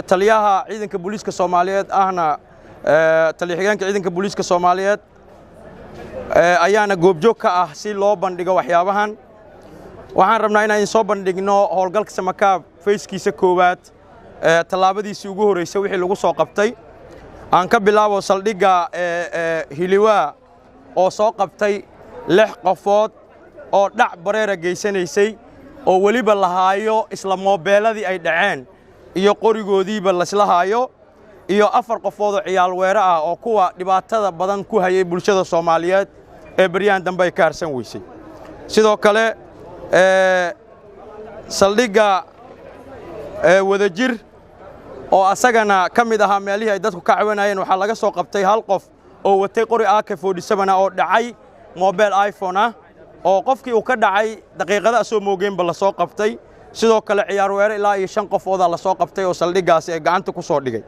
Taliyaha ciidanka booliiska Soomaaliyeed ahna taliya xigeenka ciidanka booliiska Soomaaliyeed ayaana goobjoog ka ah si loo bandhigo waxyaabahan. Waxaan rabnaa inaan soo bandhigno howlgalka Samakaab fayskiisa koowaad, tallaabadiisii ugu horreysay wixii lagu soo qabtay. Aan ka bilaabo saldhigga Hiliwaa oo soo qabtay 6 qofood oo dhac bareera geysanaysay, oo weliba la haayo isla moobeeladii ay dhaceen iyo qorigoodiiba laisla haayo, iyo 4 qofood oo ciyaal weero ah oo kuwa dhibaatada badan ku hayay bulshada Soomaaliyeed ee baryahan dambe ay ka harsan weysay. Sidoo kale saldhigga Wadajir oo asagana ka mid ahaa meelihii ay dadku ka cawanayeen, waxaa laga soo qabtay 1 qof oo watay qori AK47 oo dhacay moobeel iPhone ah, oo qofkii uu ka dhacay daqiiqada soo moogeenba la soo qabtay. Sidoo kale ciyaar weero ilaa iyo 5 qofooda la soo qabtay oo saldhiggaasi ay gacanta ku soo dhigay,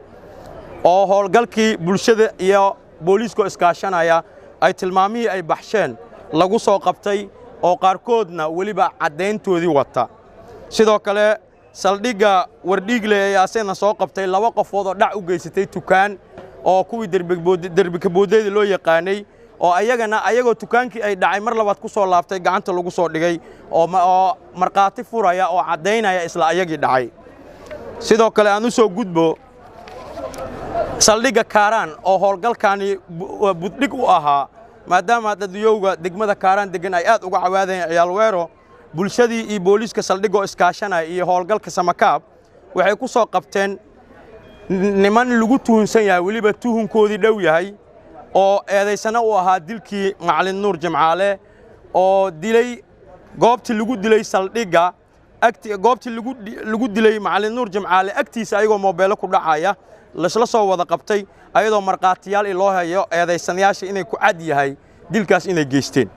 oo howlgalkii bulshada iyo booliisku iskaashanaya ay tilmaamihii ay baxsheen lagu soo qabtay, oo qaarkoodna weliba caddayntoodii wata. Sidoo kale saldhigga Wardhiigle ayaa asagana soo qabtay 2 qofood oo dhac u geysatay tukaan, oo kuwii derbikaboodeeda loo yaqaanay, oo ayagana ayagoo tukaankii ay dhacay mar labaad ku soo laabtay gacanta lagu soo dhigay, oo markhaati furaya oo caddaynaya isla ayagii dhacay. Sidoo kale aan u soo gudbo saldhigga Kaaraan oo howlgalkaani buddhig u ahaa, maadaama dadyowga degmada Kaaraan degan ay aad uga cawaadayeen ciyaal weero. Bulshadii iyo booliiska saldhigoo iskaashanaya iyo howlgalka Samakaab waxay ku soo qabteen niman lagu tuhunsan yahay, weliba tuhunkoodii dhow yahay, oo eedaysana u ahaa dilkii Macalin Nuur Jimcaale, oo dilay goobtii lagu dilay saldhigga agti, goobtii lagu dilay Macalin Nuur Jimcaale agtiisa ayagoo moobeelo ku dhacaya laisla soo wada qabtay, ayadoo markhaatiyaal loo hayo eedaysanayaasha inay ku cad yahay dilkaas inay geysteen.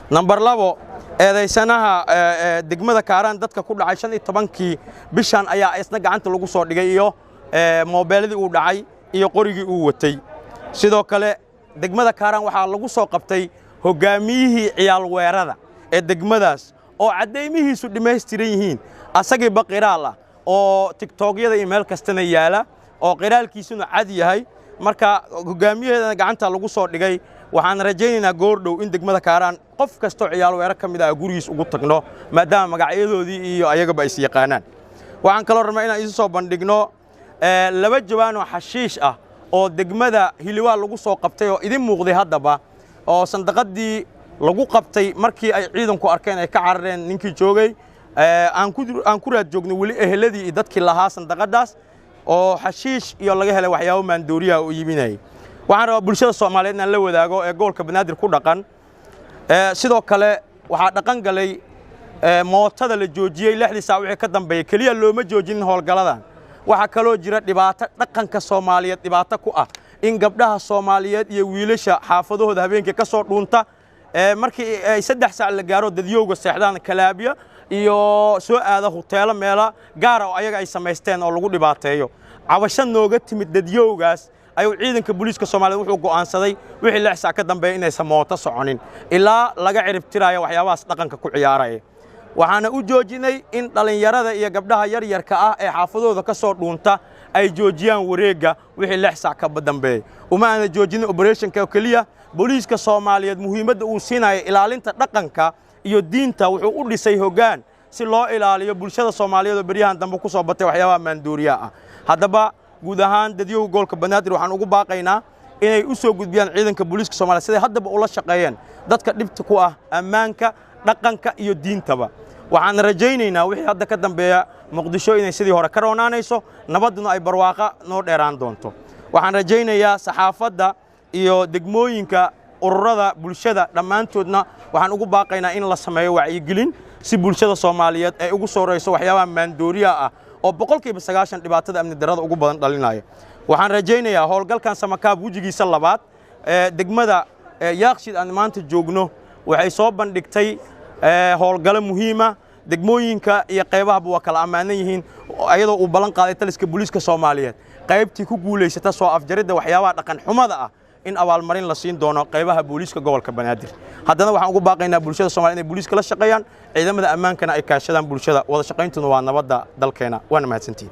Nambar 2, eedaysanaha degmada Kaaraan dadka ku dhacay 15kii bishan ayaa isna gacanta lagu soo dhigay, iyo moobeeladii uu dhacay iyo qorigii uu watay. Sidoo kale degmada Kaaraan waxaa lagu soo qabtay hoggaamiyihii ciyaal weerada ee degmadaas oo caddaymihiisu dhammaystiran yihiin, asagiiba qiraal ah oo tiktokyada iyo meel kastana yaala, oo qiraalkiisuna cad yahay. Marka hoggaamiyaheedana gacanta lagu soo dhigay. Waxaan rajaynaynaa goor dhow in degmada Kaaraan qof kastoo ciyaal weero ka mid ah gurigiis ugu tagno, maadaama magacyadoodii iyo ayagaba is yaqaanaan. Waxaan kaloo rabnaa inaan isu soo bandhigno 2 jawaan oo xashiish ah oo degmada Hiliwaa lagu soo qabtay oo idin muuqday haddaba, oo sandaqadii lagu qabtay markii ay ciidanku arkeen ay ka carareen ninkii joogay. Aan ku raad joogno weli eheladii iyo dadkii lahaa sandaqadaas, oo xashiish iyo laga helay waxyaabo maandooriyaha oo iibinayay. Waxaan rabaa bulshada Soomaaliyeed inaan la wadaago ee gobolka Banaadir ku dhaqan. Sidoo kale waxaa dhaqan galay mootada la joojiyey 6dii saac wixii ka dambeeyay. Keliya looma joojinin howlgaladan, waxaa kaloo jira dhibaato dhaqanka Soomaaliyeed dhibaato ku ah, in gabdhaha Soomaaliyeed iyo wiilasha xaafadahooda habeenkii ka soo dhuunta markii ay 3 saac la gaaro, dadyowga seexdaan, kalaabya iyo soo aada huteelo meelo gaara oo ayaga ay samaysteen oo lagu dhibaateeyo. Cabasho nooga timid dadyowgaas ayuu ciidanka booliiska Soomaaliyeed wuxuu go'aansaday wixii 6 saac ka dambeeya inaysan mooto soconin ilaa laga ciribtirayo waxyaabahaas dhaqanka ku ciyaaraya. Waxaana u joojinay in dhallinyarada iyo gabdhaha yaryarka ah ee xaafadooda ka soo dhuunta ay joojiyaan wareegga wixii 6 saac ka dambeeyay. Uma aana joojinin operationka oo keliya. Booliiska Soomaaliyeed muhiimadda uu siinayo ilaalinta dhaqanka iyo diinta wuxuu u dhisay hoggaan si loo ilaaliyo bulshada Soomaaliyeed oo beryahan dambe ku soo batay waxyaabaha maandooriyaha ah. Haddaba guud ahaan dadyowga gobolka Banaadir waxaan ugu baaqaynaa inay u soo gudbiyaan ciidanka booliiska Soomaaliyeed siday haddaba ula shaqeeyeen dadka dhibta ku ah ammaanka, dhaqanka iyo diintaba. Waxaan rajaynaynaa wixii hadda ka dambeeya Muqdisho inay sidii hore ka roonaanayso, nabadduna ay barwaaqa noo dheeraan doonto. Waxaan rajaynayaa saxaafadda iyo degmooyinka, ururada bulshada dhammaantoodna waxaan ugu baaqaynaa in la sameeyo wacyigelin si bulshada Soomaaliyeed ay ugu soo rayso waxyaabaha maandooriyaha ah oo 90% dhibaatada amni darrada ugu badan dhalinaya. Waxaan rajaynayaa howlgalkan Samakaab wejigiisa labaad ee degmada Yaaqshiid aan maanta joogno waxay soo bandhigtay howlgalo muhiima. Degmooyinka iyo qaybahaba waa kala ammaanan yihiin, ayadoo uu ballan qaaday taliska booliiska Soomaaliyeed qaybtii ku guulaysata soo afjaridda waxyaabaha dhaqan xumada ah In abaalmarin la siin doono qaybaha booliiska gobolka Banaadir. Haddana waxaan ugu baaqaynaa bulshada Soomaliya inay booliiska la shaqeeyaan, ciidamada ammaankana ay kaashadaan bulshada. Wada shaqayntuna waa nabadda dalkeena. Waana mahadsantihin.